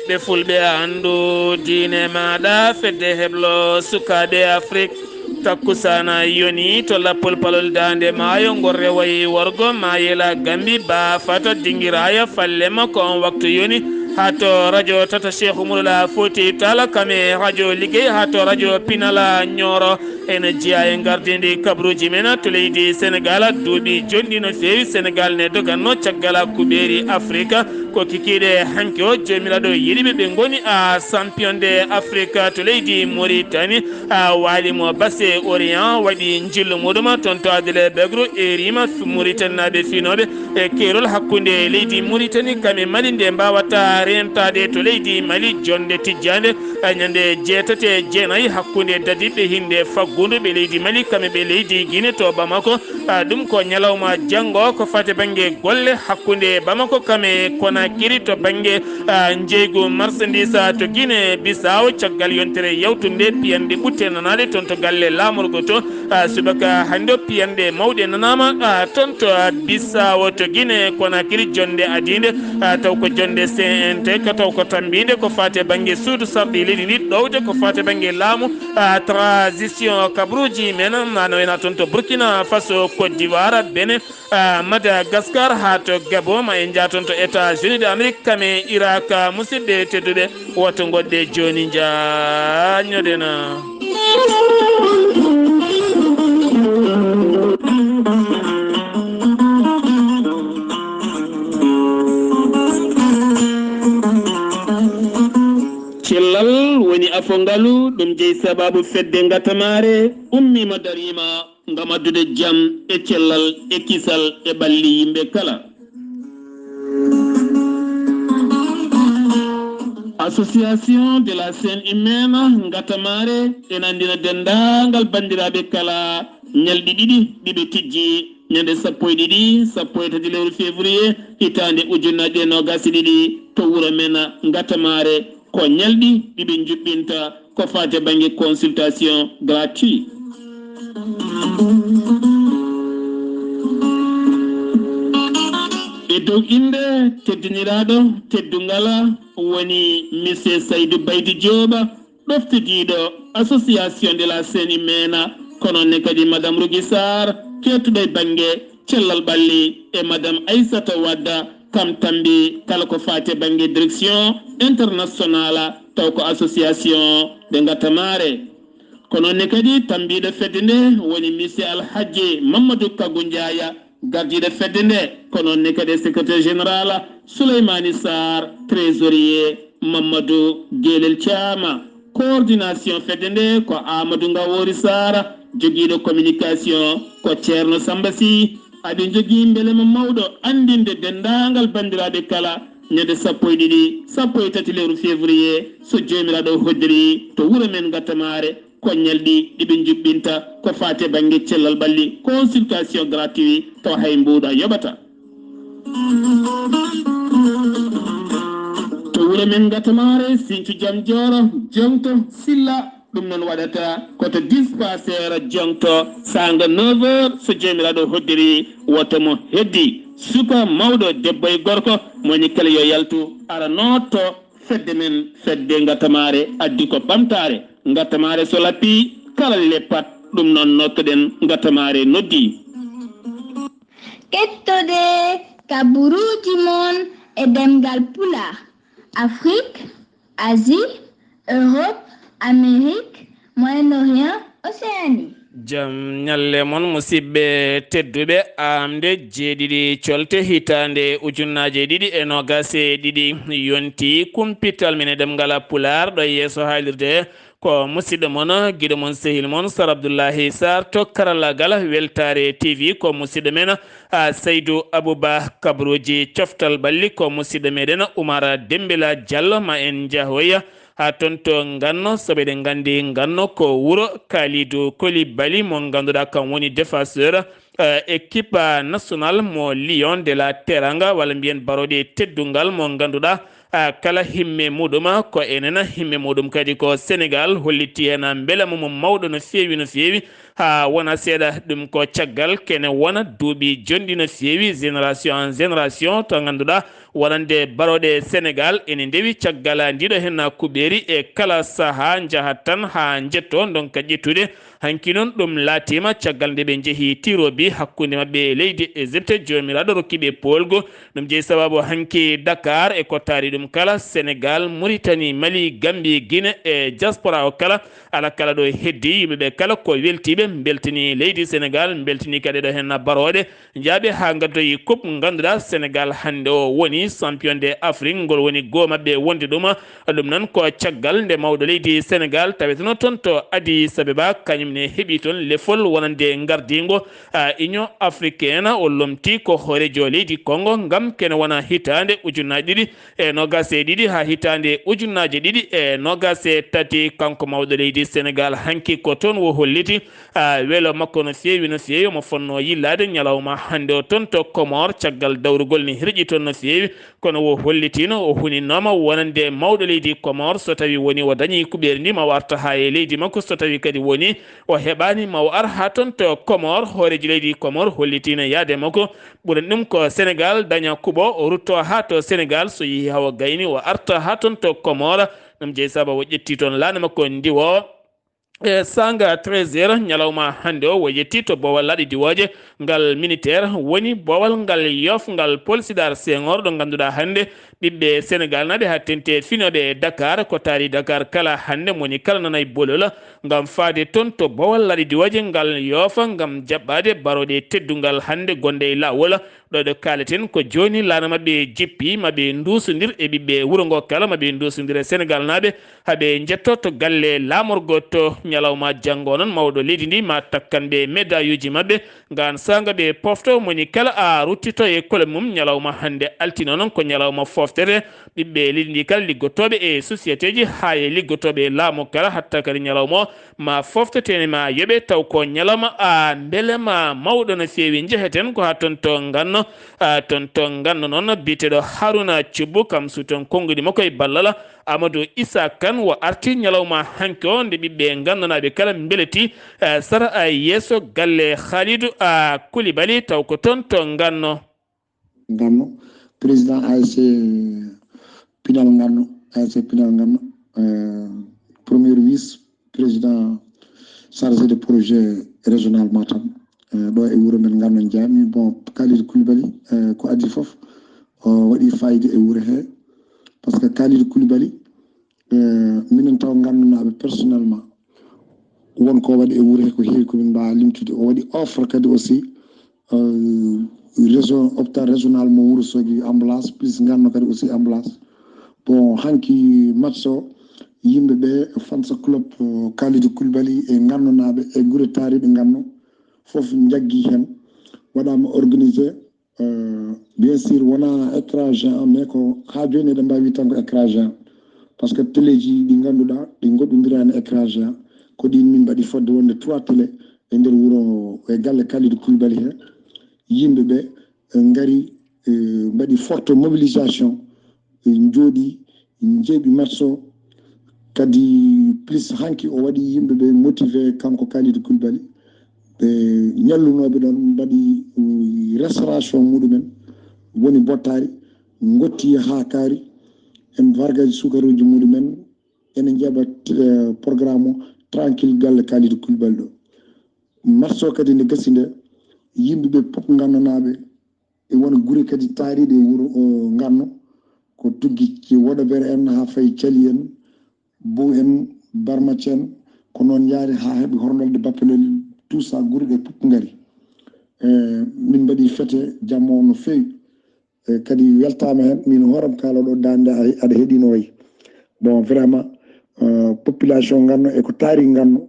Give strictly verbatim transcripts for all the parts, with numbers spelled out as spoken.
Ɓe fulɓe a anndu diine maaɗa, fedde heblo sukaaɓe Afrik. Takkusaana yoni to lappol palol daande maayo, ngol rewayi worgo maayela Gambi, baa fata dingiraaya falle makko on waktu yoni. Haa to radio tata Cheikh Umar la Foti Tala kame radio liggey, haa to radio Pinala Nyoro. Ene jeyaa e ngardindi kabaruuji men to leydi Senegal. Duuɓi jonɗi no feewi, Senegal ne doganno caggal kuɓeeri Afrika. Ko kikiiɗe hanki o, Joomiraaɗo yiɗi ɓe, ɓe ngoni a champion de Afrika to leydi Mauritanie. A waali mo Basse Orient, waɗi njillu muɗum toon to Adele Begru, erima Mauritanie naaɓe finooɓe e keerol hakkunde leydi Mauritanie kame Mali nde mbawata rentaade to leydi Mali. Jonde tijjande, eh, ñande jeetati e jeenayi hakkunde dadiɓɓe hinde faggundu ɓe leydi Mali kame ɓe leydi Guinée to Bamako. Ah, ɗum ko ñalawma janngo ko fate bannge golle hakkunde Bamako kame Conakry to bannge, ah, njeygu marchandise, ah, to Guinée Bissau. Caggal yontere yawtunde piyanɗe ɓutte nanaɗe toon to galle laamorgo to, ah, subaka hannde o piyanɗe mawɗe nanaama, ah, toon to, ah, Bissau to Guinée Conakry. Jonde adinde, ah, taw ko jonde C N T, ko taw ko tambinde ko fate bannge suudu sarɗi leydi ndi, ɗowde ko fate bannge laamu, ah, transition kabaruuji men, ah, no wayno toon to Burkina Faso, Côte d'Ivoire, Bénin, ah, Madagascar, haa to Gabon, ma en njaa toon to États-Unis d'Amérique, kame Irak, ah, musidɓe tedduɓe. Woto ngoɗɗe jooni njaññoɗen. Cellal woni afo ngalu, ɗum jeyi sababu fedde ngatamaare ummiima dariima ngam addude jam e cellal e kisal e ɓalli yimɓe kala. Association de la Seine Humaine ngatamaare ene anndina denndaangal banndiraaɓe kala ñalɗi ɗiɗi ɗi ɓe tijji, ñande sappo e ɗiɗi, sappo e tati lewru février, hitaande ujunnaje e noogas e ɗiɗi, to wuro men ngatamaare. Ko ñalɗi ɗi ɓe njuɓɓinta ko faati e bannge consultation gratuit. E dow innde teddiniraaɗo teddungal woni Monsieur Saydou Baydi Diop, ɗoftodiiɗo Association de la Seine Humaine, kono ne kadi Madame Rougui Sarr, keettuɗo e bannge cellal ɓalli, e Madame Aissata Wade, kam tambi kala ko faati e bannge direction internationale, taw ko association de ngatamaare. Kono ne kadi tambiiɗo fedde nde woni Monsieur Alhaji Mamadou Kagou Ndiaye, gardiiɗo fedde nde, kono ne kadi secrétaire général Souleymani Sarr, trésorier Mamadou Gelel Thiam. Coordination fedde nde ko Amadou Ngawori Sarr, jogiiɗo communication ko Ceerno Samba Sy. Aɗen jogii mbelema mawɗo anndinde denndaangal banndiraaɓe kala ñande sappo e ɗiɗi, sappo e tati lewru février, so Joomiraaɗo hoddiri, to wuro men Ngatamaare, ko ñalɗi ɗi ɓe njuɓɓinta ko faati e bannge cellal ɓalli, consultation gratuit, tawa hay mbuuɗa yoɓata. To wuro men Ngatamaare, Sinthiou Diam Dior, Joŋto, Silla, ɗum noon waɗata ko to dispensaire Joŋto, saanga neuf heures, so Joomiraaɗo hoddiri, woto mo heddi. Suka, mawɗo, debbo e gorko, mo woni kala yo yaltu, ara nootto fedde men, fedde Ngatamaare, addi ko ɓamtaare. Ngatamaare so lappii, kala leppat, ɗum noon nottoɗen Ngatamaare noddi. Kettode kaburuuji mon e ɗemngal Pulaar, Afrik, Asie, Europe, Amérique, Moyen-Orient, Océanie. Jam ñalle mon, musidɓe tedduɓe. Aamde jeeɗiɗi colte hitaande ujunnaaje ɗiɗi e noogaas e ɗiɗi yonti. Kumpital men e ɗemngal Pulaar ɗo yeeso haalirde ko musidɗo mon, giɗo mon, sehil mon, Sar Abdullahi Sarr to karallagal Weltaare T V, ko musidɗo men, a, Saydu Abuba Kabruji. Coftal ɓalli ko musidɗo meɗen Umar Dembela Diallo. Ma en njahoya haa toon to Nganno, sabu eɗen nganndi Nganno ko wuro Kalidou Koulibaly mo ngannduɗaa kam woni défenseur, eh, équipe nationale mo Lion de la Teranga, walla mbiyen barooɗe teddungal mo ngannduɗaa, ah, kala himme muɗum ko enen, himme muɗum kadi ko Sénégal, holliti heen mbelama mum mawɗo no feewi, no feewi. Haa wona seeɗa, ɗum ko caggal kene wona duuɓi jonɗi no feewi, génération en génération, to ngannduɗaa wonande barooɗe Sénégal ene ndewi caggal ndiɗo henna kuɓeeri e kala sahaa njahat tan haa njetto ndonka ƴettude. Hanki noon ɗum laatiima caggal nde ɓe njehi tirobi hakkunde maɓɓe e leydi Égypte, joomiraaɗo rokki ɓe poolgu. Ɗum jeyi sababu hanki Dakar e ko taari ɗum kala, Sénégal, Mauritanie, Mali, Gambie, Guinée e diaspora o kala, ala kala ɗo heddi, yimɓe ɓe kala ko weltiiɓe, mbeltini leydi Sénégal, mbeltini kadi ɗo henna barooɗe, njaaɓe haa ngaddoyi coupe, ngannduɗaa Sénégal hannde o woni champion de Afrique, ngol woni goo maɓɓe wonde ɗum. Ɗum noon ko caggal nde mawɗo leydi Sénégal taweteno toon to Addis Abeba, kañum ne heɓi toon lefol wonande ngardiingo, ah, Union Africaine. O lomti ko hooreejo leydi Congo ngam kene wona hitaande ujunnaaji ɗiɗi e noogaas e ɗiɗi haa hitaande ujunnaaje ɗiɗi e noogaas e tati. Kanko mawɗo leydi Sénégal hanki ko toon o holliti, ah, welo makko no feewi, no feewi. Omo fonnoo yillaade ñalawma hannde o toon to Comores caggal dawrugol ne hirƴi toon no feewi. Kono o hollitiino o huninooma wonande mawɗo leydi Comores, so tawii woni o dañii kuɓeeri ndi ma o arta haa e leydi makko, so tawii kadi woni o heɓaani ma o ar haa toon to Comores. Hooreejo leydi Comores hollitiino yaade makko ɓurani ɗum ko Sénégal daña kuɓo, o rutto haa to Sénégal, so yehi haa o gayni o arta haa toon to Comores. Ɗum jeyi sabu o ƴetti toon laana makko ndiwo. E saanga treize heures ñalawma hannde o, o yetti to boowal laaɗe diwooje ngal militaire woni boowal ngal Yoff ngal Paul Sédar Senghor, ɗo ngannduɗaa hannde ɓiɓɓe Sénégal naaɓe haa tente finooɓe e Dakar, ko taari Dakar kala hannde moni kala nanay bolol ngam faade toon to boowal laaɗe diwooje ngal Yoff ngam jaɓɓaade barooɗe teddungal hannde gonde e laawol. Ɗo ɗo kaaleten ko jooni laana maɓɓe jippi, maɓe nduusondir e ɓiɓɓe wuro ngo kala, maɓe nduusondir e Sénégal naaɓe, haɓe njetto to galle laamorgo to ñalawma janngo noon mawɗo leydi ndi ma takkan ɓe medayuji maɓɓe. Ngaan saanga ɓe pofto moni kala a ruttito e kole mum. Ñalawma hannde altino noon ko ñalawma foftete ɓiɓɓe leydi ndi kala, liggotooɓe e sociétéji haa e liggotooɓe laamu kala, hatta kadi ñalawma o ma foftetene ma yoɓe taw ko ñalawma a mbelema mawɗo no feewi. Njeheten ko haa toon to Nganno, a, toon to Nganno noon biyeteeɗo Haruna Cubbu kam suuton konngudi makko e ballal Amadou Issa Kane o arti ñalawma hanki o nde ɓiɓɓe Ngannonaaɓe kala mbeleti, a, sara a yeeso galle Khalidou a Koulibaly taw ko toon to Nganno. Nganno, président A S C Pinal Nganno, A S C Pinal Nganno, euh, premier vice président chargé de projet régional Matam, euh, ɗo e wuro men Nganno Ndiami. Bon, Khalidou Koulibaly, euh, ko adii fof, o waɗi fayida e wuro he, parce que Khalidou Koulibaly, euh, minen taw Ngannonaaɓe personnellement, won ko waɗi e wuro he ko heewi ko min mbaawa limtude. O waɗi offre kadi aussi, euh, région, hôpital régional mo Wuro Sogi ambulance, plus Nganno kadi aussi ambulance. Bon, hanki match o, yimɓe ɓe, fans club, euh, Khalidou Koulibaly e Ngannonaaɓe e gure taariiɗe Nganno, fof njaggi heen, waɗaama organisé. Euh, bien sûr, wonaa écran géant, mais ko haa jooni eɗen mbaawi tan ko écran géant. Parce que téléji ɗi ngannduɗaa, ɗi ngoɗɗondiraani écran géant, ko ɗin min mbaɗi fodde wonde trois télé e nder wuro, e galle Khalidou Koulibaly he. Yimɓe ɓe, eh, ngari, eh, mbaɗi forte mobilisation, eh, njooɗi, njeeɓi match o. Kadi plus hanki o waɗi yimɓe ɓe motivé, kanko Khalidou Koulibaly. Ɓe ñallunooɓe ɗon mbaɗi, mm, restauration muɗumen, woni bottaari, ngotti haa kaari, en vargaji sukaruuji muɗumen, ene njaɓa, eh, programme o tranquille galle Khalidou Koulibaly ɗo. Match o kadi nde gasi nde, yimɓe ɓe pop Ngannonaaɓe, e won gure kadi taariiɗe e wuro, eh, Nganno, ko tuggi ci Woɗobere en haa fayi Cali en, Bow en, Barmaci en, ko noon yaari haa heɓi horlolde Bappelel, tout ça, gure ɗe pop ngari. Eh, min mbaɗi fete jamma o no feewi. Eh, kadi weltaama heen, min hooram kaala ɗo daande a-, aɗa heɗino wayi. Bon, vraiment, eh, population Nganno e ko taari Nganno.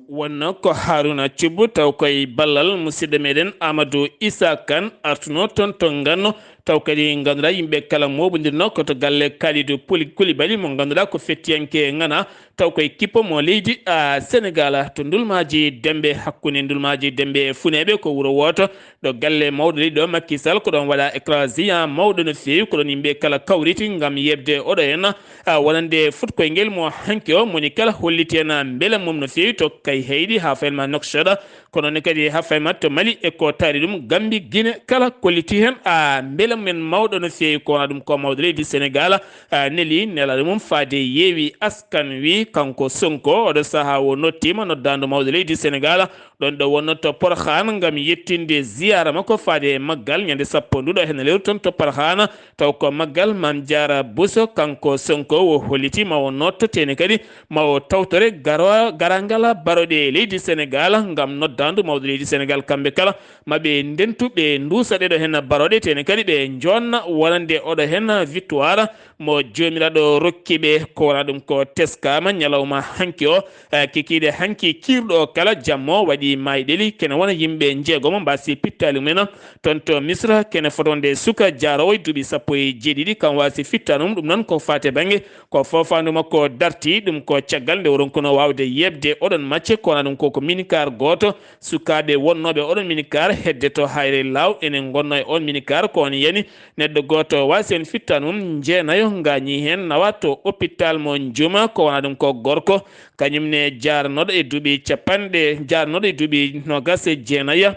Wonno ko Haruna Cubbu, taw koye ballal musidɗo meɗen Amadou Issa Kane artuno toon to Nganno, Taw kadi ngannduɗaa yimɓe kala mooɓondirno ko to galle Kalidou Pouli-, Koulibaly mo ngannduɗaa ko fettiyanke ŋana, taw koye kippo mo leydi, a, Sénégal to ndulmaaji dembe, hakkunde ndulmaaji dembe e funeeɓe ko wuro wooto ɗo galle mawɗo leydi ɗo Macky Sall ko ɗon waɗa écran géant mawɗo no feewi, ko ɗon yimɓe kala kawriti ngam yeɓde oɗo heen, a, wonande fuɗkoyngel mo hanki o, moni kala holliti heen mbela mum no feewi to kay heyɗi haa fayma Nouakchott. Kono ne kadi haa fayma to Mali e ko taari ɗum Gambi, Gine kala kolliti heen, a, mbela men mawɗo no feewi ko wona ɗum ko mawɗo leydi Sénégal, a, neli nelaaɗo mum faade yeewi askan wi kanko Sonko. Oɗo sahaa o nottiima noddaandu mawɗo leydi Sénégal, ɗon ɗo wonnoo to Porokhane ngam yettinde ziyaara makko faade e maggal ñande sappo nduɗo heen lewru toon to Porokhane. Taw ko maggal Mame Diarra Bousso, kanko Sonko o holliti ma o notto, tene kadi ma o tawtore garo-, garaangal baroɗe leydi Sénégal ngam noddaandu mawɗo leydi Sénégal. Kamɓe kala ma ɓe ndentu, ɓe nduusa ɗeɗo heen baroɗe, tene kadi ɓe jonna wonande oɗo heen victoire mo Joomiraaɗo rokki ɓe. Ko wona ɗum ko teskaama ñalawma hanki o, eh, kikiiɗe hanki kiirɗo o kala jammo waɗi maayɗeli. Kene wona yimɓe njeegomo mbaasi pittaali mumen toon to Misra, kene fotonde suka jaaroowo e duuɓi sappo e jeeɗiɗi, kam waasi fittaandu mum. Ɗum noon ko faate bannge ko foofaandu makko darti. Ɗum ko caggal nde o ronkuno waawde yeɓde oɗon macce, ko wona ɗum ko, ko minicar gooto sukaaɓe wonnooɓe oɗon minicar hedde to Hayre Law. Ene ngonnoo e oon minicar ko on yani neɗɗo gooto waasi heen fittaandu mum, jeenayo ngaañii heen, nawa to hôpital mo Njuma, ko wona ɗum ko gorko, kañum ne jaarnooɗo e duuɓi capanɗe, jaarnooɗo e duuɓi noogas e jeenayo.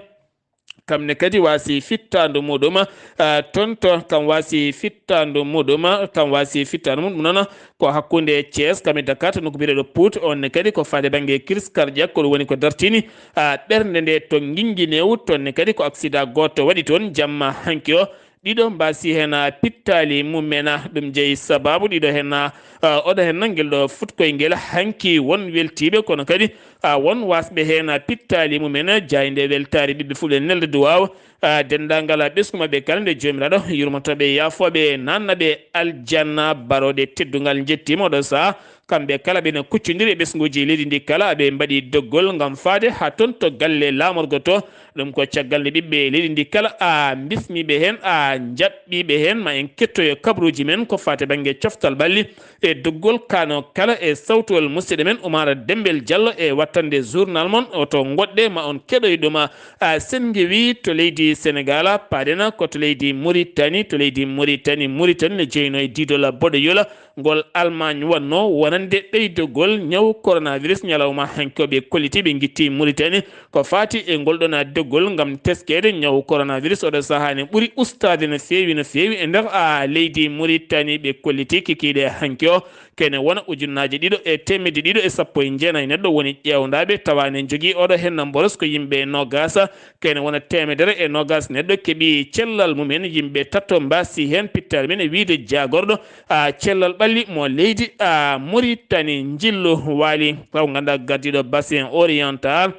Kam ne kadi waasi fittaandu muɗum, ah, toon to, kam waasi fittaandu muɗum, kam waasi fittaandu mum. Ɗum noon ko hakkunde Thiès, kam e Dakar, to nokku biyeteeɗo Pout. On ne kadi ko faade bannge crise cardiaque, ko ɗum woni ko dartini, ah, ɓernde nde to Guinguinéo. Toon ne kadi ko accident gooto waɗi toon jamma hanki o. Ɗiɗo mbaasi heen, ah, pittaali mum en, ah, ɗum jeyi sabaabu ɗiɗo heen, ah, oɗo heen ngel ɗo fuɗkoyngel hanki won weltiiɓe, kono kadi, ah, won waasɓe heen, ah, pittaali mum en. Jaaynde weltaare ɓiɓɓe fulɓe nelde duwaaw, ah, denndaangal, ah, ɓesngu maɓɓe kala nde Joomiraaɗo yurmoto ɓe, yaafoo ɓe, naatna ɓe aljanna barooɗe teddungal. Njettiima oɗo sahaa, kamɓe kala ɓe no kuccondiri e ɓesnguuji leydi ndi kala, ɓe mbaɗi doggol ngam faade haa toon to galle laamorgo to. Ɗum ko caggal nde ɓiɓɓe leydi ndi kala a bismiiɓe heen, a jaɓɓiiɓe heen. Ma en kettoyo kabaruuji men ko faati bannge coftal ɓalli e doggol kano kala e sawtowol musidɗo men Oumar Dembel Diallo e wattande journal mon. Oto ngoɗɗe ma on keɗoy ɗum. A, Sennge wi to leydi Senegal, paaɗen ko to leydi Mauritanie, to leydi Mauritanie, Mauritanie ne jeyno e diidol boɗo yola ngol Allemagne wonno wonande ɓeydogol ñaw coronavirus. Ñalawma hanki o ɓe kolliti ɓe ngitti Mauritanie ko faati e ngol ɗon doggol ngam teskeede ñaw coronavirus. Oɗo sahaa ne ɓuri ustaade no feewi, no feewi e nder, a, leydi Mauritanie. Ɓe kolliti kikiiɗe hanki o kene wona ujunnaaje ɗiɗo e teemedde ɗiɗo e sappo e jeenayi neɗɗo woni ƴeewndaaɓe, tawa ne njogii oɗo heen mboros ko yimɓe noogaas. Kene wona teemedere e noogaas neɗɗo keɓi cellal mumen. Yimɓe tato mbaasi heen pittaali men e wiyde jaagorɗo, a, cellal ɓalli mo leydi, a, Mauritanie. Njillu waali taw ngannduɗaa gardiiɗo Bassin Oriental,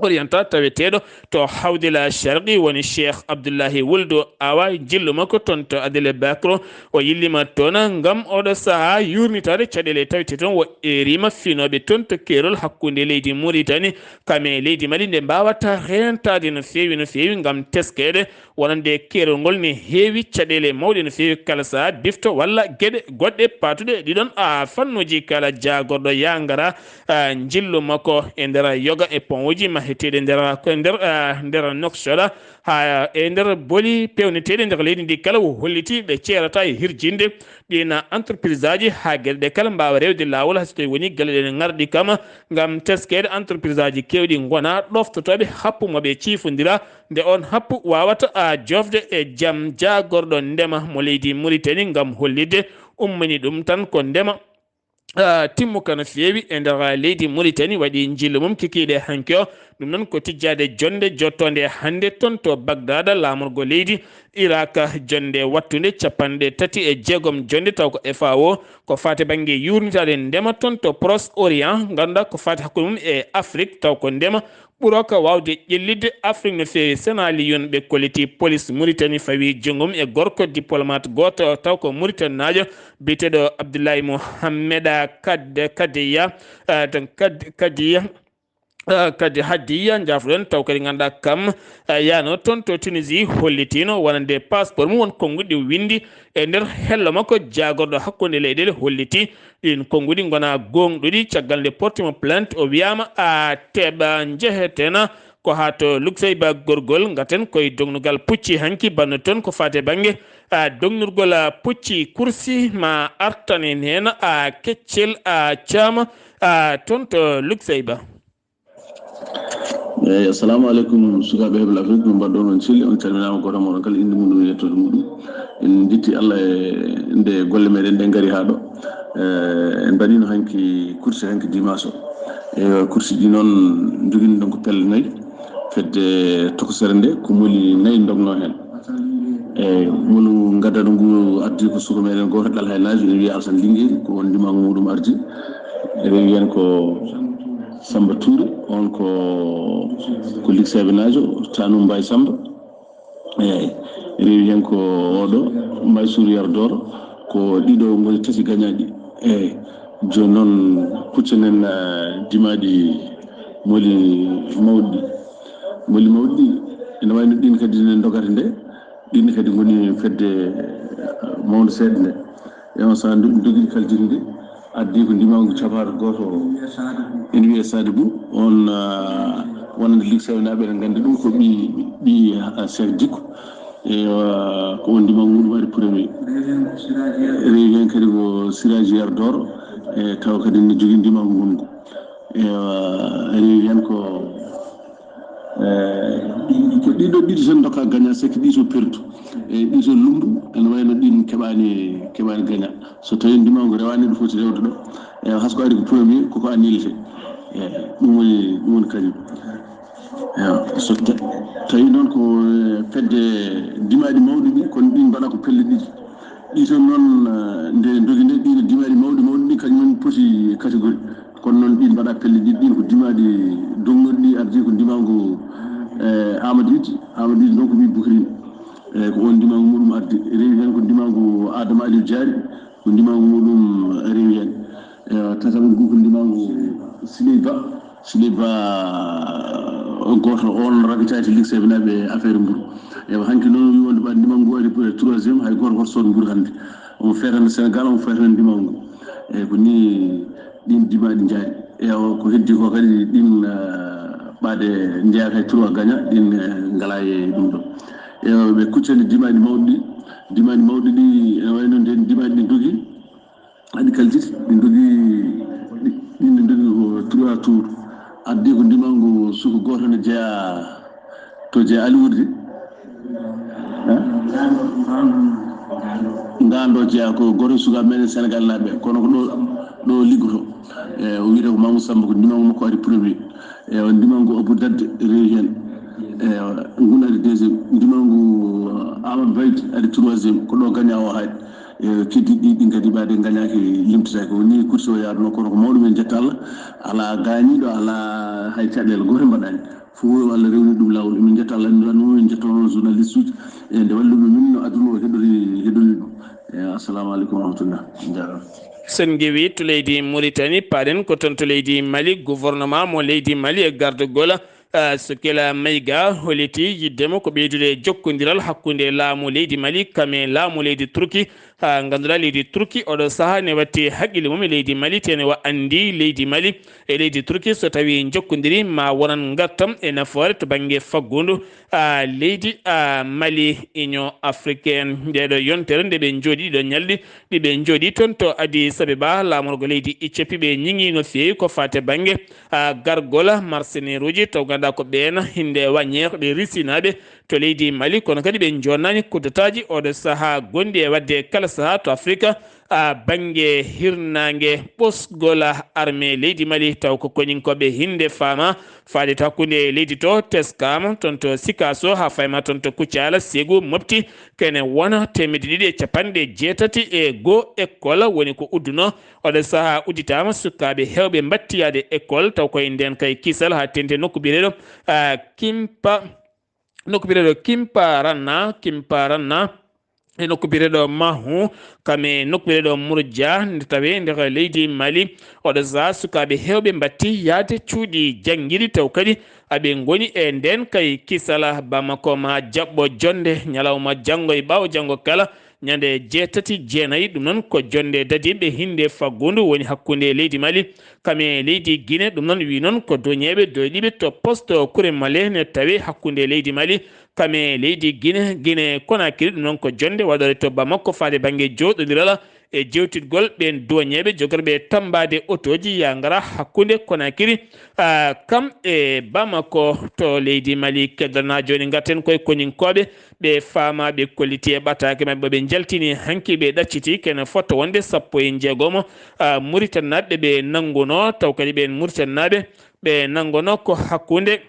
Oriental taweteeɗo to Hawdila Sharqi woni Cheikh Abdullahi Wuldu Awa. Njillu makko toon to Adele Bakro, o yillima toon ngam oɗo sahaa yuurnitaade caɗeele tawetee toon. O eerima finooɓe toon to keerol hakkunde leydi Mauritanie kam e leydi Mali nde mbaawata reentaade no feewi, no feewi ngam teskeede wonande keerol ngol ne heewi caɗeele mawɗe no feewi kala sahaa, bifto walla geɗe goɗɗe paatuɗe e ɗiɗon, a, fannuuji kala. Jaagorɗo yangara, a, njillu makko e nder yoga e pont uji maheteeɗi nder, ko e nder, a, nder Nouakchott, haa e nder boli peewneteeɗi nder leydi ndi kala. O holliti ɓe ceerata e hirjinde ɗiin entreprise aji haa geɗe ɗe kala mbaawa rewde laawol, hay so tawii woni galle ɗe ne ngarɗi kam ngam teskeede entreprise aji keewɗi ngona ɗoftotooɓe happu mo ɓe ciifondira nde on happu waawata, a, jofde e jam. Jaagorɗo ndema mo leydi Mauritanie ngam hollitde ummini ɗum tan ko ndema, a, timmuka no feewi e nder leydi Mauritanie waɗi njillu mum kikiiɗe hanki o. Ɗum noon ko tijjaade jonnde jottoonde hannde toon to Bagdad, laamorgo leydi Irak. Jonnde wattunde capanɗe tati e jeegom jonnde taw ko F A O ko faati bannge yuurnitaade ndema toon to Proche Orient, ngannduɗaa ko faati hakkunde mum e Afrik taw ko ndema ɓurooka waawde ƴellitde Afrik no feewi. Sena Liyun ɓe kolliti police Mauritanie fawi junngo mum e gorko diplomate gooto taw ko Mauritanie naajo biyeteeɗo Abdoulaye Mohamed Kad-, Kadiya, eh, donc Kad-, Kadiya. Ah, kadi Hadiya Njaafuɗen, taw kadi ngannduɗaa kam, ah, yaano toon to Tunisie, hollitiino wonande passeport mum won konnguɗi ɗi windi e nder hello makko jaagorɗo hakkunde leyɗeele, holliti ɗin konnguɗi ngona goongɗuɗi. Caggal nde porti mo plainte, o wiyaama a teɓa njehetena ko haa to Luxembourg gorgol. Ngaten koye dognugal pucci hanki banno toon ko faate bannge, ah, dognurgol, ah, pucci kursi ma artanen heen, ah, keccel, ah, caama, ah, toon to Luxembourg. Eyyi, assalamu aleykum, sukaaɓe hebla Afrique, min mbaɗɗo on sili, on calminaama gooto e mooɗon kala innde muɗum e yettoode muɗum. En njetti Allah e nde golle meɗen ɗe ngari haa ɗo. Eh, en mbaɗino hanki kursi hanki dimanche o. E kursi ɗi noon, njoginɗen ko pelle nayi. Fedde tokosere nde, ko moli nayi ndogno heen. Eyyi, molu ngaddano ngu ardi ko suka meɗen gooto Ɗal Hay Naajo, ene wiya Alsan Lingeeri, ko on ndimangu muɗum ardi. Eɗen wiyan ko Samba Touré, on ko, ko Likseɓe Naajo, Tanum Mbaye Samba. Eyyi, rewi heen ko oɗo, Mbaye Sour Yar Doro, ko ɗiɗo ngoni tati gañaaɗi. Eyyi, jooni noon kuccenen, ah, dimaaɗi moli mawɗi. Moli mawɗi, ene wayno ɗin kadi ne ndogata nde, ɗin kadi ngoni fedde, ah, mawnde seeɗa nde. E on saha ndu-, ndogiɗi kala jindi nde, addi ko ndimangu capato gooto o. Ene wiyee Sadibou, on, ah, wonande Likseɓe naaɓe, eɗen nganndi ɗum ko ɓi, ɓi, ah, Cheikh Dicko. Eywa, ko on ndimangu muɗum ari premier. Rewi heen kadi ko Siraji Yar Doro, e taw kadi ne jogii ndimangu ngun ngu. Eywa, rewi heen ko, eh, ko ɗiɗo ɗiɗi tan dokka gaña, seki ɗi to perdu. E ɗi to lumbu, ene wayno ɗin keɓani, keɓani gaña. So tawi ndimangu rewani ɗo foti rewde ɗo, e hasko ari ko premier, koko annulete. E ɗum woni, ɗum woni kañum. Ewa, so ta-, tawi noon ko, eh, fedde dimaaɗi mawɗi ɗi, kono ɗin mbaɗa ko pelle ɗiɗi. Ɗi toon noon, eh, nde dogi nde, ɗin dimaaɗi mawɗi mawɗi ɗi, kañum en poti catégorie. Kono noon ɗin mbaɗa pelle ɗiɗi, ɗin ko dimaaɗi dognuɗi ɗi, ardi ko ndimangu, eh, Amadou Idi. Amadou Idi noon ko ɓii Bukrin. Eh, ko on ndimangu muɗum ardi. Rewi heen ko ndimangu Adama Aliou Diary. Ko ndimangu muɗum rewi heen. Ewa, tataɓo ngu ko ndimangu Siley Ba. Siley Ba, o gooto on rabitaaki Likseɓe naaɓe e affaire mburu. Ewa, hanki noon wi wonde ɓa ndimangu ngu waɗi pour troisième, hay gooto hoto sood mburu hannde. Omo feetana Sénégal, omo feetana ndimangu ngu. Eyyi, ko ni ɗin dimaaɗi njaari. Ewa, ko heddi ko kadi ɗin, eh, ɓaade njeyaa kay trois gaña, ɗin, eh, ngalaa e ɗum ɗo. Ewa, ɓe kuccani dimaaɗi mawɗi ɗi. Dimaaɗi mawɗi ɗi, ene wayno nden dimaaɗi ɗi dogi. Haɗi kaltiti, ɗi ndogi, ɗi, ɗin ɗi ndogi ko trois tour. Addi ko ndimangu suka gooto ne jeyaa to jeyaa Aliwurde. Eh? Ngando jeyaa ko gooto suka meɗen Sénégal naaɓe, kono ko ɗo, ɗo liggoto. E, o wiyata ko Mamoudou Samba, ko ndimangu makko ari premier. E, o ndimangu Abou Dadde rewi heen. E, ngun ari deuxième. Ndimangu Amadou Baydi ari troisième. Ko ɗo gaña o haali. E, keddiiɗi ɗi, ɗin kadi ɓaade gañaaki, limtetaake. Woni kursi o yaaduno, kono ko mawɗo men jetta Allah. Alaa gaañiiɗo, alaa hay caɗeele goote mbaɗaani. Fof Allah rewni ɗum laawol. Emin jetta Allah, emin, emin jetta onon journaliste uji. E, nde walluɓe min no aduna o heɗori, heɗori ɗum. E, assalamu aleykum wa rahmatullah. Jaaraama. Sen ngewi to leydi Mauritanie, paɗen ko toon to leydi Mali, gouvernement mo leydi Mali e gardagol, ah, Sokhila Maïga holliti yiɗde mo ko ɓeydude jokkondiral hakkunde laamu leydi Mali kam e laamu leydi Turki. Ha ngannduɗaa leydi Turki oɗo saha ne watti haqqille mum e leydi Mali, te ne wa anndi leydi Mali e leydi Turki so tawi jokkondiri ma wonan ngartam e nafoore to bannge faggundu, ah, leydi, ah, Mali. Union africaine, ndeɗo yontere nde ɓe njooɗi ɗiɗo ñalɗi, ɗi ɓe njooɗi toon to Addis Abeba, laamorgo leydi Ethiopie, ɓe ñiŋi no feewi ko faate bannge, ah, gargol mercenaire uji, to ngannduɗaa ko ɓeen hinde waññee ko ɓe Risinaaɓe to leydi Mali, kono kadi ɓe jonnani kuddetaaji oɗo saha gonɗi e waɗde kala saha to Afrika, ah, bannge hirnaange. Ɓosgol armée leydi Mali, taw ko koñinkooɓe hinde faama, faade to hakkunde leydi to, teskaama toon to Sikaso, haa fayma toon to Kucala, Segu, Mopti, kene wona teemedde ɗiɗi e capanɗe jeetati e goo école woni ko udduno. Oɗo saha udditaama, sukaaɓe heewɓe mbatti yaade école, taw koye ndeen kay kisal haa teeŋti nokku biyeteeɗo, ah, Kimpa, nokku biyeteeɗo Kimpa Ranna, Kimpa Ranna. e nokku biyeteeɗo Mahu, kam e nokku biyeteeɗo Murja, nde tawee nder leydi Mali. Oɗo sahaa sukaaɓe heewɓe mbaɗti yahde cuuɗi janngiiɗi, taw kadi aɓe ngoni e ndeen kay kisal. Bamako ma jaɓɓo jonnde ñalawma janngo e ɓaawo janngo kala, ñande jeetati, jeenayi, ɗum noon ko jonnde dadiiɓe hinnde faggudu woni hakkunde leydi Mali kam e leydi Gine. Ɗum noon wi noon ko doñeeɓe doyɗiiɓe to poste Kuremale ne tawe hakkunde leydi Mali kam e leydi Gine, Gine Konakiri. Ɗum noon ko jonnde waɗore to Bamako faade bannge jooɗondiral e jewtidgol ɓeen doñeeɓe jogorɓe tammbaade otooji ya ngara hakkunde Konakiri, ah, kam e Bamako to leydi Mali. Keddanaa jooni ngarten koye koninkooɓe ɓe faama ɓe kolliti e ɓataake maɓɓe ɓe njaltini hanki ɓe ɗacciti kene fotto wonde sappo e njeegomo, ah, Muritaninaaɓe ɓe nanngunoo, taw kadi ɓeen Muritaninaaɓe ɓe nanngunoo ko hakkunde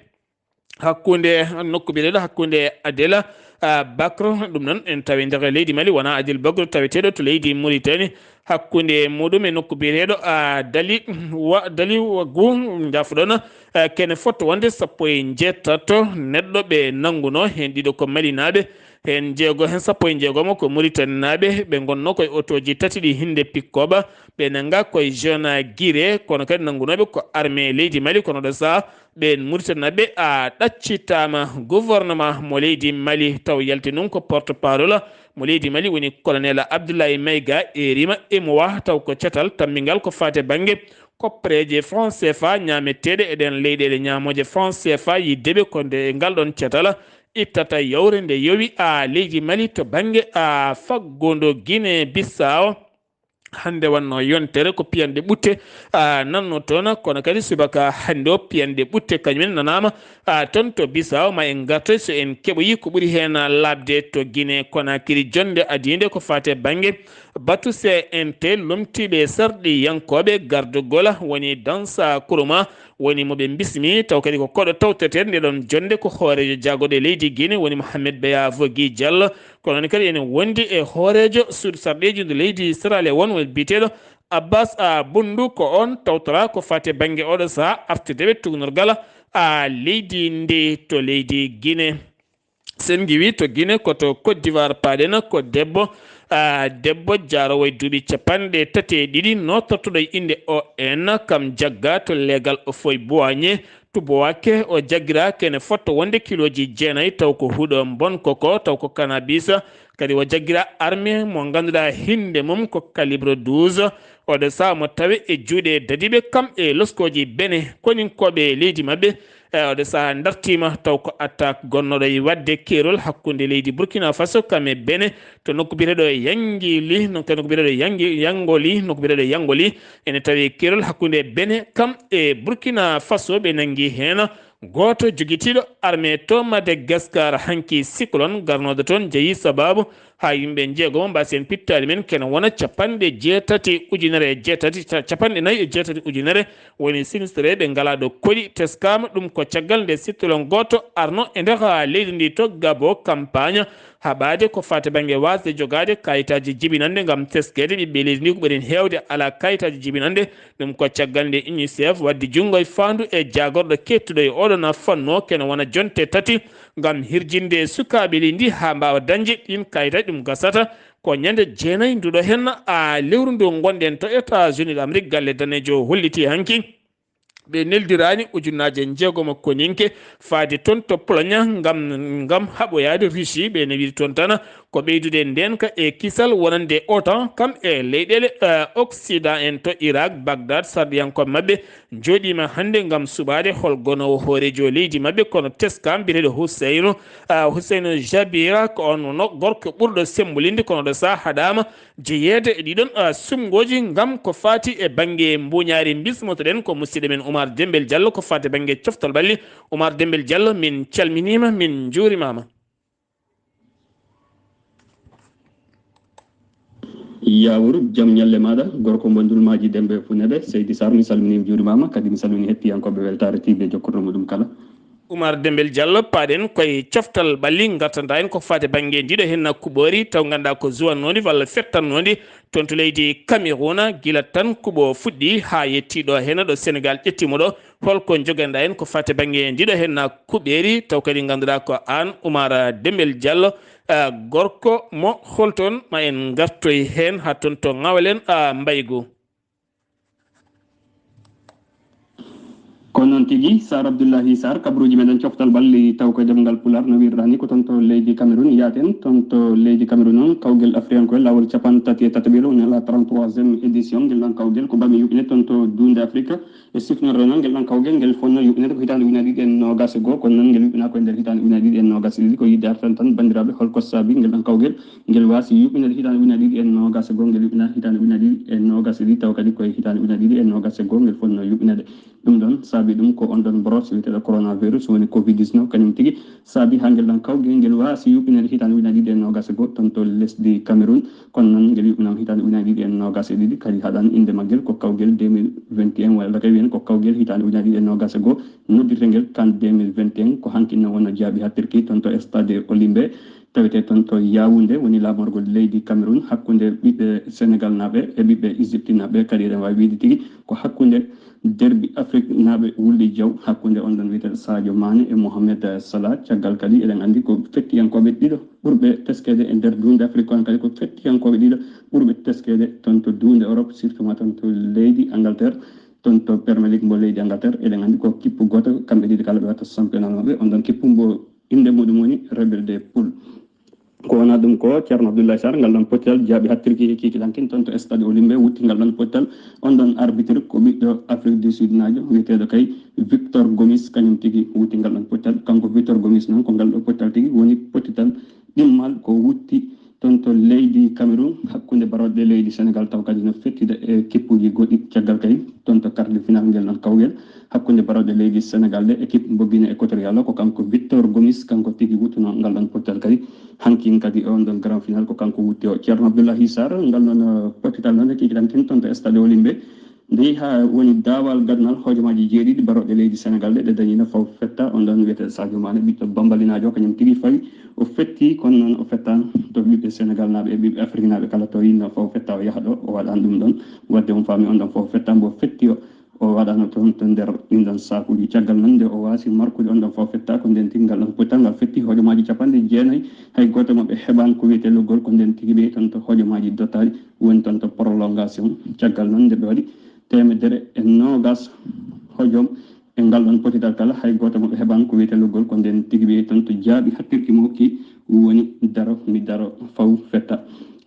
hakkunde nokku biyeteeɗo hakkunde Adela, ah, Bakro, ɗum noon en tawi nder leydi Mali, wonaa Adil Bakro taweteeɗo to leydi Muritani, hakkunde muɗum e nokku biyeteeɗo, ah, Dali wa, Dali Wagu, njaafo-ɗon, ah, kene fotto wonde sappo e njeetato neɗɗo ɓe nanngunoo, heen ɗiɗo ko Malinaaɓe, heen jeego, heen sappo e njeegomo ko Muritaninaaɓe, ɓe ngonnoo koye otooji tati ɗi hinnde pikkooba, ɓe nanngaa koye Jeune Guiré, kono kadi nanngunooɓe ko armée leydi Mali, kono ɗo sahaa ɓeen Muritaninaaɓe a ɗaccitaama. Gouvernement mo leydi Mali taw yalti noon ko porte-parole mo leydi Mali woni Colonel Abdoulaye Maïga, eerima E M O A, taw ko catal tammbingal ko faati e bannge koppereeje franc C F A ñaameteeɗe e ɗeen leyɗeele ñaamooje franc C F A yiddeɓe ko nde ngal ɗoon catal ittata yawre nde yowi a leydi Mali to bannge a faggudu Guinée Bissau. Hannde wonnoo yontere ko piyanɗe ɓutte, a, nannoo toon, kono kadi subaka hannde o piyanɗe ɓutte kañum en nanaama, a, toon to Bissau. Ma en ngartoy so en keɓoyi ko ɓuri heen laaɓde to Guinée Conakry. Jonnde adiinde ko faati e bannge batu C N T, lomtiiɓe sarɗiyankooɓe gardugol woni Dansa Kuruma, woni mo ɓe mbismi, taw kadi ko koɗo tawteteeɗo nde ɗoon jonnde ko hooreejo jaagorɗe leydi Guinée woni Mohamed Beya Vogi Diallo. Kono noon kadi ene wondi e hooreejo suudu sarɗiiji ndu leydi Sierra Leone woni biyeteeɗo Abbas a Bundu, ko oon tawtoraa ko faati e bannge oɗo sahaa artirde ɓe tuugnorgal a leydi ndi to leydi Guinée. Sen ngiwi to Guinée ko to Côte d'Ivoire paaɗen, ko debbo, a, debbo jaaroowo e duuɓi capanɗe tati e ɗiɗi nootortoɗo e innde O N, kam jagga to leegal o foy buwañe to Bouaké, o jaggira kene fotto wonde kilooji jeenayi, taw ko huɗo mbonko ko, taw ko cannabis, kadi o jaggira arme mo ngannduɗaa hinnde mum ko calibre douze. Oɗo sahaa mo tawe e juuɗe dadiiɓe kam e loskooji Bene, koninkooɓe leydi maɓɓe. E oɗo sahaa dartiima taw ko attaque gonnooɗo e waɗde keerol hakkunde leydi Burkina Faso kam e Bene, to nokku biyeteeɗo Yangili, no, to nokku biyeteeɗo Yangi-, Yangoli, nokku biyeteeɗo Yangoli, ene tawi keerol hakkunde Bene kam e Burkina Faso. Ɓe nanngi heen gooto jogitiiɗo armée to Madagascar. Hanki cyclone garnooɗo toon jeyi sabaabu haa yimɓe njeegomo mbaasi heen pittaali men, kene wona capanɗe jeetati ujunere e jeetati, ca-, capanɗe nayi e jeetati ujunere woni sinistree ɓe ngalaa ɗo koɗi. Teskaama ɗum ko caggal nde cyclone gooto arno e nder leydi ndi to Gabon, campagne haɓaade ko faati bannge waasde jogaade kayitaaji jibinannde ngam teskeede ɓiɓɓe leydi ndi ko ɓuri heen heewde alaa kayitaaji jibinannde. Ɗum ko caggal nde UNICEF waddi junngo e faandu e jaagorɗo keedduɗo e oɗon fannu o, kene wona jonte tati ngam hirjinde sukaaɓe leydi ndi haa mbaawa dañde ɗiin kayitaaji. Ɗum gasata ko ñande jeenayi nduɗo heen a lewru ndu ngonɗen to États-Unis d'Amérique, galle daneejo o holliti hanki ɓe neldiraani ujunnaaje njeegomo koninke faade toon to Pologne ngam, ngam haɓoyaade Russie. Ɓe newiri toon tan ko ɓeydude ndeenka e kisal wonande OTAN kam e leyɗeele, eh, Occident en to Irak, Bagdad. Sarɗiyankooɓe maɓɓe njooɗiima hannde ngam suɓaade hol gonoowo hooreejo leydi maɓɓe, kono teskaama biyeteeɗo Huseynu, ah, Huseynu Jabira, ko oon wonno gorko ɓurɗo sembolinde, kono ɗo sahaa haɗaama jeyeede e ɗiɗon, ah, suɓngooji ngam ko faati e bannge mbuuñaari. Mbismoto-ɗen ko musidɗo men Oumar Dembel Diallo ko faati e bannge coftal ɓalli. Oumar Dembel Diallo, min calminiima, min njuurimaama. Yaawuru, jam ñalle maaɗa, gorko mo ndulmaaji Dembe Funebe, Seydi Sarr, mi salminiima, juurimaama, kadi mi salmini hettiyankooɓe Weltaare T V e jokkorɗo muɗum kala. Oumar Dembel Diallo, paaɗen koye coftal ɓalli, ngartanɗaa en ko faati bannge ndiɗo heen kuɓoori, taw ngannduɗaa ko zuwannoondi walla fettannoondi toon to leydi Cameroun, gila tan kuɓo fuɗɗi haa yettii ɗo heen ɗo Senegal ƴettii mo ɗo. Holko njoganɗaa en ko faati bannge ndiɗo heen kuɓeeri, taw kadi ngannduɗaa ko aan Oumar Dembel Diallo, Gorko mo holton ma en ngartoy heen haa toon to Ŋawlen Mbaygu. Ko noon tigi, Sar Abdullahi Sar, kabaruuji meɗen coftal ɓalli taw ko e ɗemngal Pulaar no wiirɗaa ni, ko toon to leydi Cameroun yaaten. Toon to leydi Cameroun noon, kawgel Afriyankoe laawol capanɗe tati e tataɓere, woni la trente-troisième édition, ngel ɗon kawgel ko baɗmi yuɓɓinde toon to duunde Afrique. E sifnorde noon, ngel ɗon kawgel ngel fotnoo yuɓɓineede ko hitaande ujunaaji ɗiɗi e noogaas e goo, kono noon ngel yuɓɓinaaka e nder hitaande ujunaaji ɗiɗi e noogaas e ɗiɗi. Ko yiɗde artan tan banndiraaɓe, hol ko saabi ngel ɗon kawgel ngel waasi yuɓɓineede hitaande ujunaaji ɗiɗi e noogaas e goo, ngel yuɓɓinaaka hitaande ujunaaji ɗiɗi e noogaas e ɗiɗi, tawa kadi ko e hitaande ujunaaji ɗiɗi e noogaas e goo ngel fotnoo yuɓɓineede. Ɗum ɗon saabi ɗum ko on ɗon mboros wiyeteeɗo coronavirus, woni covid dix-neuf, kañum tigi saabi haa ngel ɗon kawgel ngel waasi yuɓɓineede hitaande ujunaaji ɗiɗi e noogaas e goo toon to lesdi Cameroun. Kono noon, ngel yuɓɓinaama hitaande ujunaaji ɗiɗi e noogaas e ɗiɗi, kadi haɗaani innde maggel, ko kawgel deux mille vingt et un, walla kay wiyen ko kawgel hitaande ujunaaji ɗiɗi e noogaas e goo, noddirtee ngel CAN deux mille vingt et un. Ko hanki noon wonnoo jaaɓi hattirki toon to stade Olimbe, tawetee toon to Yaoundé, woni laamorgol leydi Cameroun, hakkunde ɓiɓɓe Senegalnaaɓe e ɓiɓɓe Égyptenaaɓe, kadi eɗen waawi wiyde tigi ko hakkunde derbi Afriknaaɓe wulde jaw, hakkunde on ɗon wiyeteeɗo Sadio Mané e Mohamed Salah. Caggal kadi, eɗen anndi ko fettiyankooɓe ɗiɗo ɓurɓe teskeede e nder duunde Afrik, kono kadi ko fettiyankooɓe ɗiɗo ɓurɓe teskeede toon to duunde Europe, surtout ma toon to leydi Angleterre, toon to Premier League mbo leydi Angleterre. Eɗen anndi ko kippu gooto, kamɓe ɗiɗo kala ɓe watta championnat maɓɓe. On ɗon kippu mbo innde muɗum woni Rebelle des Poules. Ko wonaa ɗum ko Ceerno Abdoulaye Sarr, ngal ɗon pottal jaaɓi hattirki e kikiɗankin toon to stade Olimbe, wutti ngal ɗon pottal. On ɗon arbitre ko ɓiɗɗo Afrique du Sud naajo, wiyeteeɗo kay Victor Gomis, kañum tigi wutti ngal ɗon pottal. Kanko Victor Gomis noon, ko ngal ɗo pottal tigi woni pottital ɗimmal ko wutti toon to leydi Cameroun, hakkunde barooɗe leydi Senegal, taw kadi no fettida e kippuuji goɗɗi. Caggal kay, toon to quart de finale ngel ɗon kawgel hakkunde barooɗe leydi Senegal ɗe, équipe mbo Guinée Équatoriale o, ko kanko Victor Gomis, kanko tigi wuttunoo ngal ɗon pottal kadi. Hankin kadi on ɗon grand final ko kanko wutti o. Ceerno Abdoulahi Sarr, ngal ɗon, eh, pottital noon e kikiɗankin toon to stade Olimbe. Nde yehi haa woni daawal gadanal hojomaaji jeeɗiɗi barooɗe leydi Senegal ɗe, ɗe dañiino faw fetta. On ɗon wiyeteeɗo Sadio Mané, ɓiɗɗo bambalinaajo, kañum tigi fawi o fetti, kono noon o fettaano to ɓiɓɓe Senegalnaaɓe e ɓiɓɓe Afriknaaɓe kala to yiɗno faw fetta o yaha ɗo, o waɗaani ɗum ɗon. Waɗde on faami on ɗon faw fetta mbo fetti o, o waɗaano toon to nder ɗin ɗon saakuuji. Caggal noon nde o waasi markude on ɗon faw fetta, ko nden tigi ngal ɗon pottal ngal fetti hojomaaji capanɗe jeenayi, hay gooto maɓɓe heɓaani ko wiyetee loggol, ko nden tigi ɓe toon to hojomaaji dottaaɗi, woni toon to prolongation. Caggal noon nde ɓe waɗi teemedere e noogaas hojom e ngal ɗon pottital kala, hay gooto maɓɓe heɓaani ko wiyetee loggol, ko nden tigi ɓe toon to jaaɓi hattirki mo hokki woni daro mi daro faw fetta.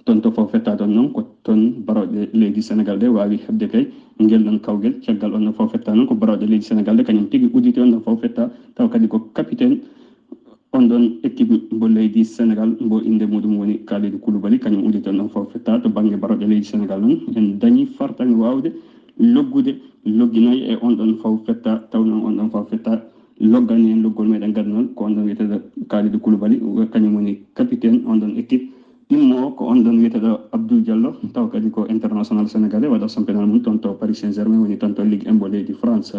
Toon to faw fetta toon noon ko toon barooɗe leydi Senegal ɗe waawi heɓde kay ngel ɗon kawgel. Caggal on no faw fetta noon ko barooɗe leydi Senegal ɗe kañum tigi udditi on ɗon faw fetta, taw kadi ko capitaine on ɗon équipe mbo leydi Senegal mbo innde muɗum woni Kalidou Koulibaly, kañum udditi on ɗon faw fetta. To bannge barooɗe leydi Senegal noon, en dañi fartaŋŋe waawde loggude loggi nayi e on ɗon faw fetta, taw noon on ɗon faw fetta loggani en loggol meɗen gadanol, ko on ɗon wiyeteeɗo Kalidou Koulibaly, kañum woni capitaine on ɗon équipe. Ɗimmo o ko on ɗon wiyeteeɗo Abdou Diallo, taw kadi ko international sénégalais, waɗa championnat mum toon to Paris Saint-Germain, woni toon to Ligue un mbo leydi France.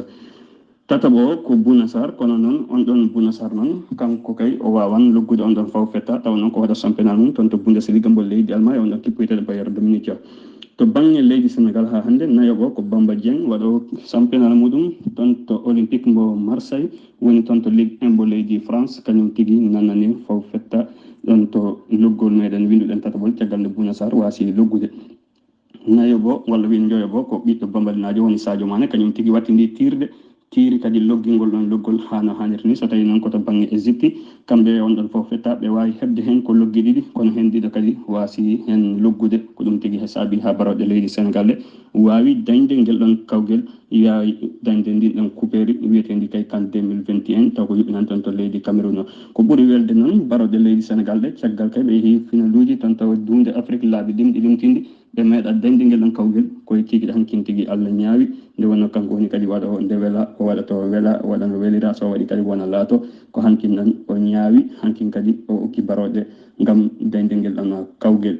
Tataɓo o ko Bouna Sarr, kono noon on ɗon Bouna Sarr noon, kanko kay o waawan loggude on ɗon faw fetta, taw noon ko waɗa championnat mum toon to Bundesliga mbo leydi Allemagne, on ɗon kippu wiyeteeɗo Bayern de Munich. To bannge leydi Senegal haa hannde, nayoɓo ko Bamba Dieng, waɗoowo championnat muɗum toon to Olympique mbo Marseille, woni toon to Ligue un mbo leydi France, kañum tigi nanani faw fetta ɗon to loggol meɗen winnduɗen tataɓol, caggal nde Bouna Sarr waasi loggude. Nayoɓo walla wiyen njoyoɓo ko ɓiɗɗo bambalinaajo woni Sadio Mané, kañum tigi wattindi tiirde, tiiri kadi loggingol ɗon loggol haa no haanirta ni. So tawii noon ko to bannge Égypte, kamɓe on ɗon faw fetta, ɓe waawi heɓde heen ko loggi ɗiɗi, kono heen ɗiɗo kadi waasi heen loggude. Ko ɗum tigi he saabi haa barooɗe leydi Senegal ɗe waawi dañde ngel ɗon kawgel, yaawi dañde ndin ɗon kupeeri wiyeteendi kay CAN deux mille vingt et un, taw ko yuɓɓinaande toon to leydi Cameroun o. Ko ɓuri welde noon, barooɗe leydi Senegal ɗe, caggal kay ɓe yehi finaluuji toon to duunde Afrique laabi limɗi limtindi, ɓe meeɗa dañde ngel ɗon kawgel. Ko e kiikiiɗe hankin tigi Allah ñaawi, nde wonnoo kanko woni kadi waɗoowo nde wela, o waɗa to wela, o waɗa no welira, so o waɗi kadi wona laato. Ko hankin noon o ñaawi, hankin kadi o okki barooɗe ngam dañde ngel ɗon kawgel.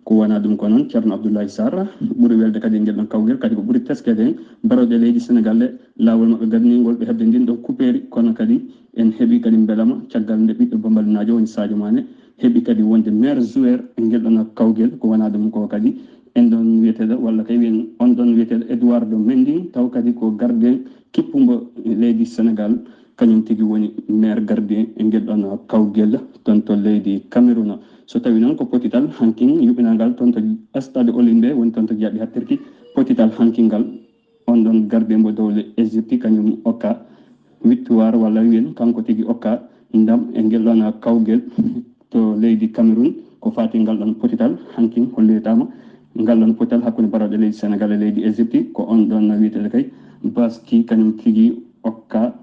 Ko wona ɗum ko noon, Ceerno Abdoulaye Sarr, ɓuri welde kadi e ngel ɗon kawgel, kadi ko ɓuri teskeede heen, barooɗe leydi Senegal ɗe, laawol maɓɓe gadningol ɓe heɓde ndin ɗon kupeeri, kono kadi en heɓi kadi mbelama caggal nde ɓiɗɗo bambalinaajo woni Sadio Mané heɓi kadi wonde meilleur joueur e ngel ɗon kawgel. Ko wona ɗum ko kadi en ɗon wiyeteeɗo, walla kay wiyen on ɗon wiyeteeɗo Eduardo Mendy, taw kadi ko gardien kippumbo leydi Senegal, kañum tigi woni maire gardien e ngel ɗon kawgel ton to leydi Cameroun. So tawi noon ko potital hankin yuɓinangal ton to stade Olimbe woni ton to jaaɓi hattirki potital hankingal, on ɗon gardien mbo dowle Égypte kañum okka victoire walla wiyen kanko tigi okka ndam e ngel ɗon kawgel to leydi Cameroun. Ko faati ngal ɗon potital hankin hollirtaama ngal ɗon potital hakkunde barooɗe leydi Sénégal e leydi Égypte, ko on ɗon wiyetede kay Baski kañum tigi okka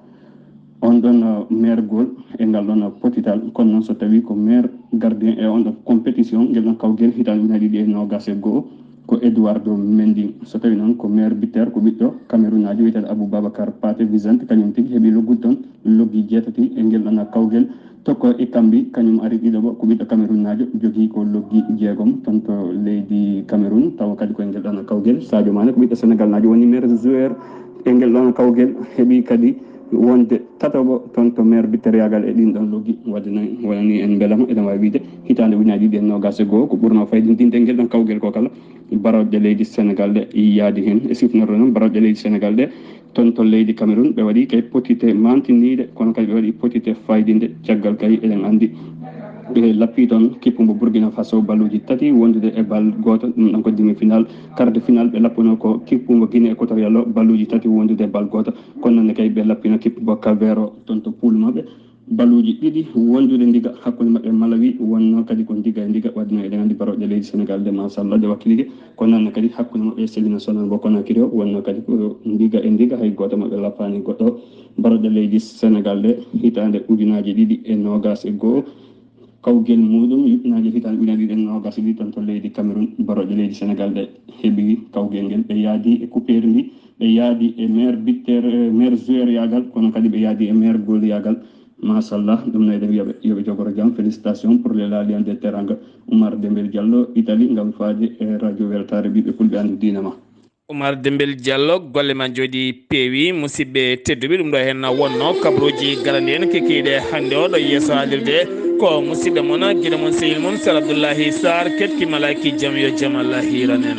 on ɗon uh, maire gol e ngal ɗon uh, potital. Kono noon so tawi ko maire gardien e on ɗon compétition ngel ɗon kawgel hitaande ujunaaji ɗiɗi e noogaas e go'o, ko Eduardo Mendy. So tawi noon ko maire buteur ko ɓiɗɗo Camerounaajo wiyetee Abou Babacar Pate Visant, kañum tigi heɓi loggude toon loggi jeetati e ngel ɗon kawgel. Tokko e kambi kañum ari ɗiɗo bo ko ɓiɗɗo Camerounaajo jogii ko loggi jeegom toon to leydi Cameroun, tawa kadi ko e ngel ɗon kawgel Sadio Mané ko ɓiɗɗo Sénégalnaajo woni maire joueur e ngel ɗon kawgel heɓi kadi wonde tataɓo toon to maire bitteryagal e ɗin ɗon loggi. Wadde noon wonani en mbelama eɗen waawi wiide hitaande ujunaaji ɗiɗi e noogaas e go'o ko ɓurno faydintinde ngel ɗon kawgel ko kala barooɗe leydi Sénégal ɗe yaadi heen. E sifnorɗo noon barooɗe leydi Sénégal ɗe toon to leydi Cameroun ɓe waɗi kay potite mantiniiɗe kono kadi ɓe waɗi potite faydinde caggal kay eɗen anndi ɓe lappi toon kippu mbo Burkina Faso balluuji tati wondude e bal gooto, ɗum ɗon ko demi final. Quart de final ɓe lappuno ko kippu mbo Guinée Équatoriale o balluuji tati wondude e bal gooto. Kono noon ne kay ɓe lappino kippu mbo Cap Vert o toon to poule maɓɓe balluuji ɗiɗi wondude ndiga hakkunde maɓɓe Malawi wonno kadi ko ndiga e ndiga. Wadde noon eɗen anndi barooɗe leydi Sénégal de machallah ɗe wakkilike. Kono noon ne kadi hakkunde maɓɓe e Sélé National mbo Conakry o wonno kadi ko ndiga e ndiga, hay gooto maɓɓe lappaani goɗɗo. Barooɗe leydi Sénégal de hitaande ujunaaji ɗiɗi e noogaas e go'o kawgel muuɗum yuɓɓinaaje hitaande ujunaaji ɗiɗi e noogaas e ɗiɗi toon to leydi Cameroun. Barooɗe leydi Sénégal ɗe heɓi kawgel ngel ɓe yaadi e coupeure ndi, ɓe yaadi e maire buteur, eh, maire joueur yaagal, kono kadi ɓe yaadi e maire gol yaagal. Machallah, ɗum no eɗen wiya ɓe yo ɓe jogoro jam. Félicitations pour les Laliens de Teranga. Oumar Dembel Diallo, Italie, ngam faade e radio weltaare ɓiɓɓe fulɓe anndu diina ma. Oumar Dembel Diallo, golle ma jooɗi peewi. Musidɓe tedduɓe, ɗum ɗo heen wonno kabaruuji garani en kikiiɗe hannde o ɗo yeeso haalirde. Ko musidɗo mon, giɗo mon, sehil mon, Sar Abdoullahi Sarr, ketki malaaki jam yo jam Allah hiiran en.